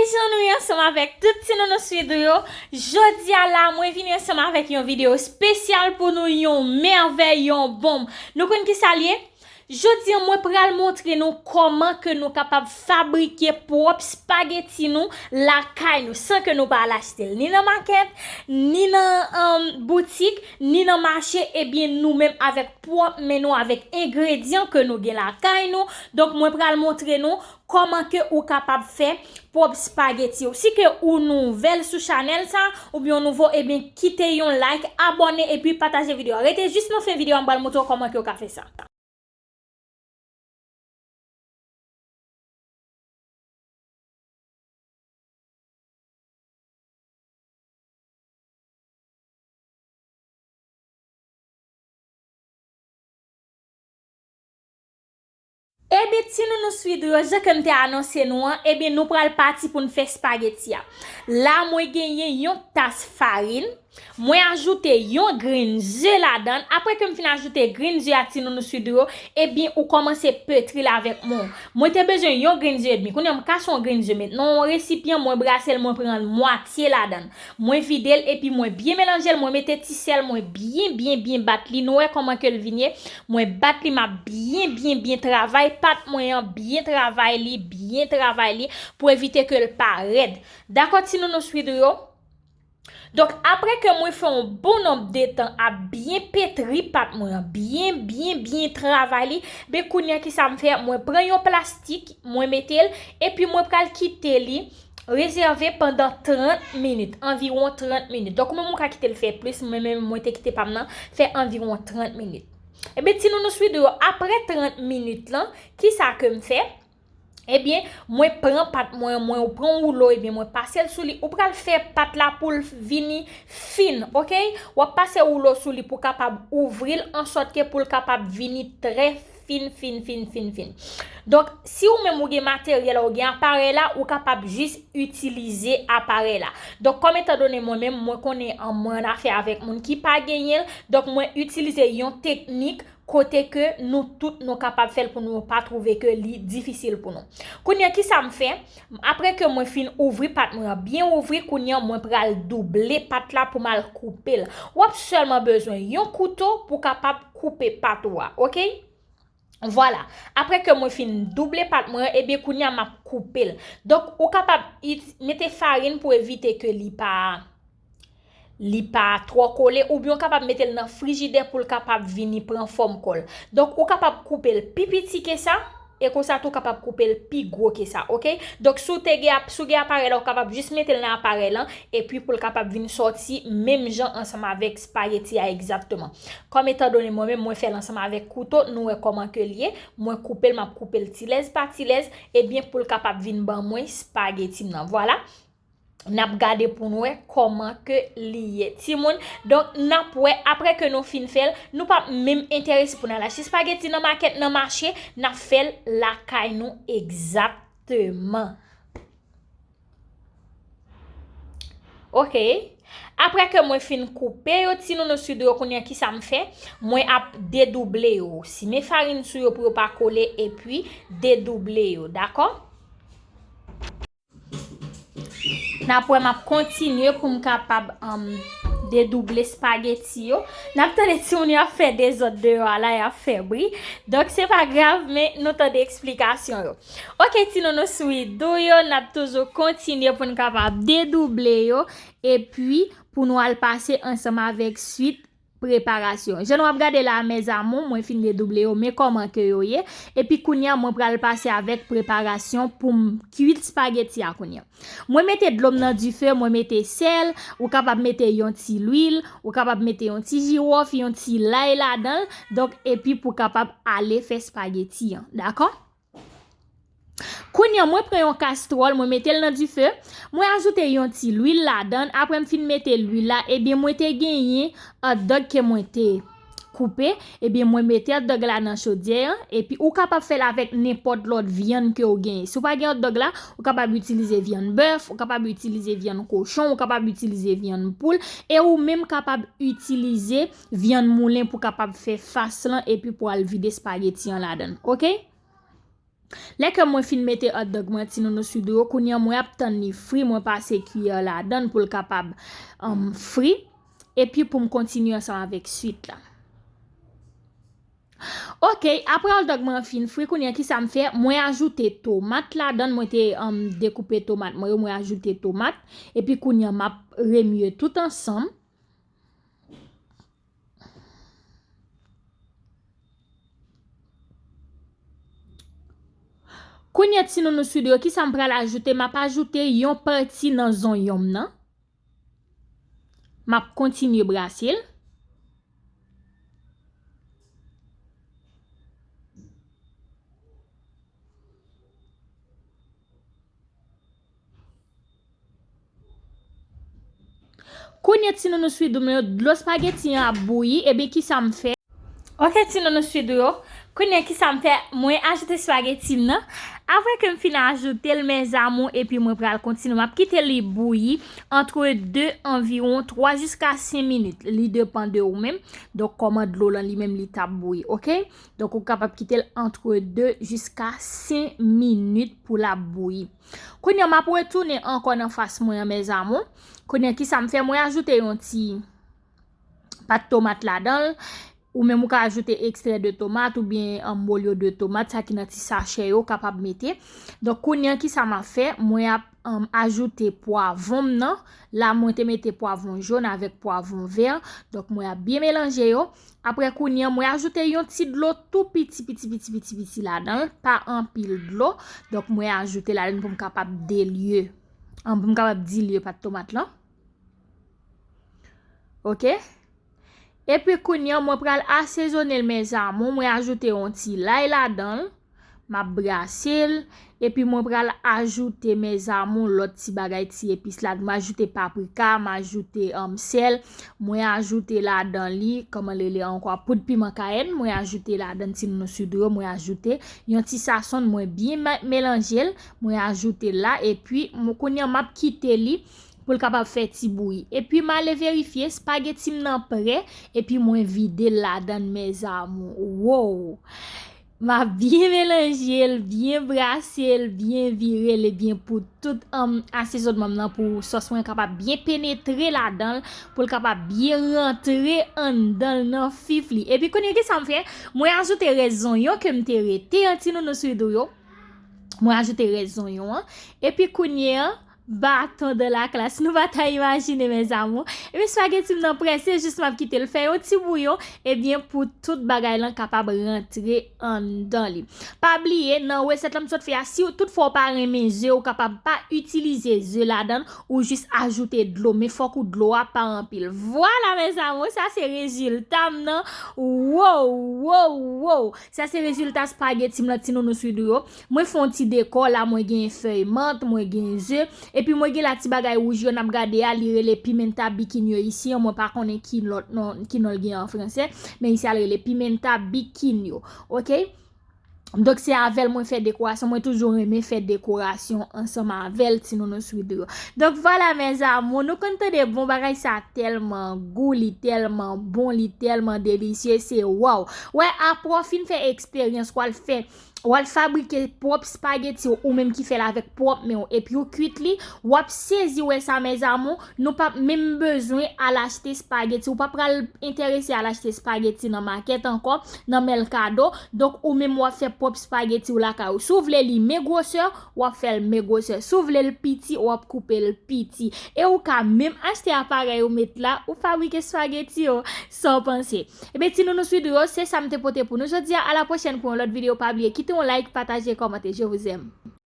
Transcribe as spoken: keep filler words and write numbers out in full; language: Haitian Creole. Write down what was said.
Jan nou ye ansanm avèk tout ti nounou Swidou yo, jodi a la mwen vini ansanm avèk yon videyo espesyal pou nou, yon mèvèy, yon bonm. Nou konn ki sa l ye? Jodi a mwen pral montre nou kòman ke nou kapab fabrike pwòp spageti nou lakay nou san ke nou pa al achte l ni nan makèt, ni nan um, boutik, ni nan mache, ebyen nou menm avèk pwòp men nou, avèk engredyan ke nou gen lakay nou. Donk mwen pral montre nou kòman ke ou kapab fè pwòp spageti w. Si ke ou nouvèl sou chanèl sa, oubyen ou nouvo, ebyen kite yon like, abòne epi pataje videyo a. Rete jis nan fen videyo a, m pral montre w kòman ke w ka fè sa. Ebyen, ti nounou Swidou yo, jan ke m te anonse nou an, ebyen, nou pral pati pou n fè spageti a. La, mwen genyen yon tas farin, mwen ajoute yon grenn ze ladan l. Apre ke m fin ajoute grenn ze a, ti nounou Swidou yo, ebyen, ou kòmanse petri l avèk men w. Mwen te bezwen yon grenn ze edmi. Kounye a, m kase yon grenn ze, met nan yon resipyan, mwen brase l, mwen pran mwatye ladan l. Mwen vide l epi mwen byen melanje l, mwen mete ti sèl, mwen byen, byen, byen bat li. Nou wè kòman ke l vin ye? Mwen bat li, m ap byen, byen, byen travay pat mwen an, byen travay li, byen travay li pou evite ke l pa rèd. Dakò, ti nounou Swidou yo? Donk, apre ke mwen fè yon bon nonb de tan ap byen petri pat mwen an, byen, byen, byen travay li, ben kounye a ki sa m fè? Mwen pran yon plastik, mwen mete l, epi mwen pral kite li rezève pandan trant minit, anviwon trant minit. Donk, ou menm ou ka kite l fè plis, mwen menm mwen te kite pa m nan fè anviwon trant minit. Ebyen, ti nounou Swidou yo, apre trant minit lan, ki sa ke m fè? Ebyen, mwen pran pat mwen, mwen pran woulo, ebyen, mwen pase l sou li. Ou pral fè pat la pou l vini fin, oke? W ap pase woulo sou li pou w kapab ouvri l, ansòt ke pou l kapab vini trè fin, fin, fin, fin, fin. Donk, si ou menm ou gen materyèl la, ou gen aparèy la, ou kapab jis itilize aparèy la. Donk, kòm etandone mwen menm, mwen konnen an mwen an afè avèk moun ki pa genyen l, donk mwen itilize yon teknik kote ke nou tout nou kapab fè l pou nou pa twouve ke li difisil pou nou. Kounye a, ki sa m fè? Apre ke mwen fin ouvri pat mwen an, byen ouvri, kounye a, mwen pral double pat la pou m al koupe l. W ap sèlman bezwen yon kouto pou kapab koupe pat ou a, oke? Vwala. Apre ke mwen fin double pat mwen an, ebyen, kounye a, m ap koupe l. Donk, ou kapab it-, mete farin pou evite ke li pa, li pa twò kole, oubyen ou kapab mete l nan frijidè pou l kapab vini pran fòm kò l. Donk, ou kapab koupe l pi piti ke sa, e konsa tou w kapab koupe l pi gwo ke sa, oke? Donk, si w te gen ap-, si w gen aparèy la, ou kapab jis mete l nan aparèy lan, epi pou l kapab vin sòti menm jan ansanm avèk spageti a egzakteman. Kòm etandone mwen menm, mwen fè l ansanm avèk kouto, nou wè kòman ke l ye, mwen koupe l, m ap koupe l ti lèz pa ti lèz, ebyen, pou l kapab vin ban mwen spageti m nan. Vwala. N ap gade pou n wè kòman ke li ye, timoun. Donk, n ap wè, apre ke nou fin fè l, nou p ap menm enterese pou n al achte spageti nan makèt, nan mache, n ap fè l lakay nou egzakteman. Oke. Apre ke mwen fin koupe yo, ti nounou Swidou yo, kounye a ki sa m fè? Mwen ap dedouble yo. Simen farin sou yo pou yo pa kole, epi dedouble yo, dakò? N ap wè m ap kontinye pou m kapab, um, dedouble spageti yo. N ap tande timoun yo ap fè dezòd deyò a la, y ap fè bri. Donk, se pa grav, men nou tande eksplikasyon yo. Oke, ti nounou Swidou yo, n ap toujou kontinye pou n kapab dedouble yo, epi pou nou al pase ansanm avèk swit preparasyon. Jan nou ap gade la, mes amours, mwen fin dedouble yo, men kòman ke yo ye. Epi kounye a, mwen pral pase avèk preparasyon pou m kwit spageti a kounye a. Mwen mete dlo m nan dife, mwen mete sèl, ou kapab mete yon ti lwil, ou kapab mete yon ti jiwòf, yon ti lay ladan l. Donk, epi pou kapab ale fè spageti an, dakò? Kounye a, mwen pran yon kastwòl, mwen mete l nan dife, mwen ajoute yon ti lwil ladan l. Apre m fin mete lwil la, ebyen, mwen te genyen hotdog ke mwen te koupe, ebyen, mwen mete hotdog la nan chodyè an, epi ou kapab fè l avèk nenpòt lòt vyann ke w genyen. Si w pa gen hotdog la, ou kapab itilize vyann bèf, ou kapab itilize vyann kochon, ou kapab itilize vyann poul, e ou menm kapab itilize vyann moulen pou kapab fè fas lan, epi pou al vide spageti an ladan l, oke? Lè ke mwen fin mete hot dog mwen, ti nounou swidou yo, kounye a mwen ap tann li fri, mwen pase kiyè ladan l pou l kapab um, fri. Epi pou m kontinye ansanm avèk swit la. Ok, apre hot dog mwen fin fri, kounye a kisa m fè? Mwen ajoute tomat ladan l, mwen te um, dekoupe tomat mwen yo, mwen ajoute tomat. Epi kounye a m ap remye tout ansanm. Kounye a ti nounou swidou yo, kisa m pral ajoute? M ap ajoute yon pati nan zonyon m nan. M ap kontinye brase l. Kounye a ti nounou swidou m yo, dlo spageti an ap bouyi, ebyen kisa m fè? Ok ti nounou swidou yo, kounye a kisa m fè? Mwen ajoute spageti m nan. Apre ke m fin ajoute l, mes amours, epi mwen pral kontinye, m ap kite li bouyi antre de anviwon twa jiska senk minit. Li depann de ou menm. Donk kòman dlo lan li menm li t ap bouyi, ok? Donk ou kapab kite l antre de jiska senk minit pou l ap bouyi. Kounye a m ap retounen ankò nan fas mwen an, mes amours. Kounye a kisa m fè? Mwen ajoute yon ti pat tomat ladan l. Ou menm ou ka ajoute extrait de tomate oubyen um, molho de tomate, sa ki nan ti sachè yo, ou kapab mete. Donk kounye a kisa m ap fè? Mwen ap um, ajoute pwavwon m nan. La mwen te mete pwavwon jòn avèk pwavwon vè. Donk mwen ap byen melanje yo. Apre kounye a mwen ajoute yon ti dlo tou piti piti piti piti piti ladan l, pa anpil dlo. Donk mwen ajoute ladan l pou m kapab delye. An, pou m kapab dilye pat tomat lan. Ok? Epi kounye a mwen pral asezone l, mes amours, mwen ajoute yon ti lay ladan l. M ap brase l. Epi mwen pral ajoute, mes amours, lòt ti bagay, ti epis la. Mwen ajoute paprika, mwen ajoute um, sèl. Mwen ajoute ladan li, kòman l rele ankò, poud piman kayèn. Mwen ajoute ladan ti nounou swidou yo. Mwen ajoute yon ti sasonn, mwen byen melanje l. Mwen ajoute l la. Epi kounye a m ap kite li pou l kapab fè ti bouyi. Epi m ale verifye spageti m nan prè, epi mwen vide l ladan l, mes amours. Wow! M ap byen melanje l, byen brase l, byen vire l, ebyen pou tout um, asezonman m nan, pou sòs mwen kapab byen penetre ladan l, pou l kapab byen rantre anndan l nan fif li. Epi kounye a kisa m fè? Mwen ajoute rès zonyon ke m te rete an ti nounou swidou yo. Mwen ajoute rès zonyon an. Epi kounye a, baton de la klas. Nou pa ta imajine, mes amours. Epi spageti m nan prè, se jis m ap kite l fè yon ti bouyon, ebyen, pou tout bagay lan kapab rantre anndan li. Pa bliye, nan resèt lan m sot fè a, si w, tout fwa w pa renmen ze, ou kapab pa itilize ze ladan l, ou jis ajoute dlo, men fòk ou dlo a pa anpil. Vwala, mes amours, sa se rezilta m nan. Wow, wow, wow! Sa se rezilta spageti m lan, ti nounou swidou yo. Mwen fè yon ti dekò la, mwen gen fèy mant, mwen gen ze, epi mwen gen la ti bagay wouj yo n ap gade a, li rele pimenta bikin yo isi an, mwen pa konnen ki lòt non, ki non l gen an fransè, men isi a l rele pimenta bikin yo, ok? Donk se avè l mwen fè dekorasyon, mwen toujou renmen fè dekorasyon ansanm avè l, ti nounou swidou yo. Donk vwala mes amours, nou konn tande bon bagay sa tèlman gou, li tèlman bon, li tèlman delisye, se waw. Wè, apre w fin fè eksperyans, w al fè W al fabrike pwòp spageti w, ou menm ki fè l avèk pwòp men w, epi w kuit li, w ap sezi wè sa, mes amours, nou p ap menm bezwen al achte spageti, ou pa pral enterese al achte spageti nan makèt ankò, nan mèkado, donk ou menm w ap fè pwòp spageti w lakay ou. Si w vle li men gwosè, w ap fè l men gwosè. Si w vle l piti, w ap koupe l piti. E ou ka menm achte aparèy ou met la, ou fabrike spageti w. Sa w panse? Ebyen, ti nounou swidou yo, se sa m te pote pou nou jodi a. A la pwochèn pou yon lòt videyo. Pa bliye kite yon like, pataje, kòmante. Je vous aime.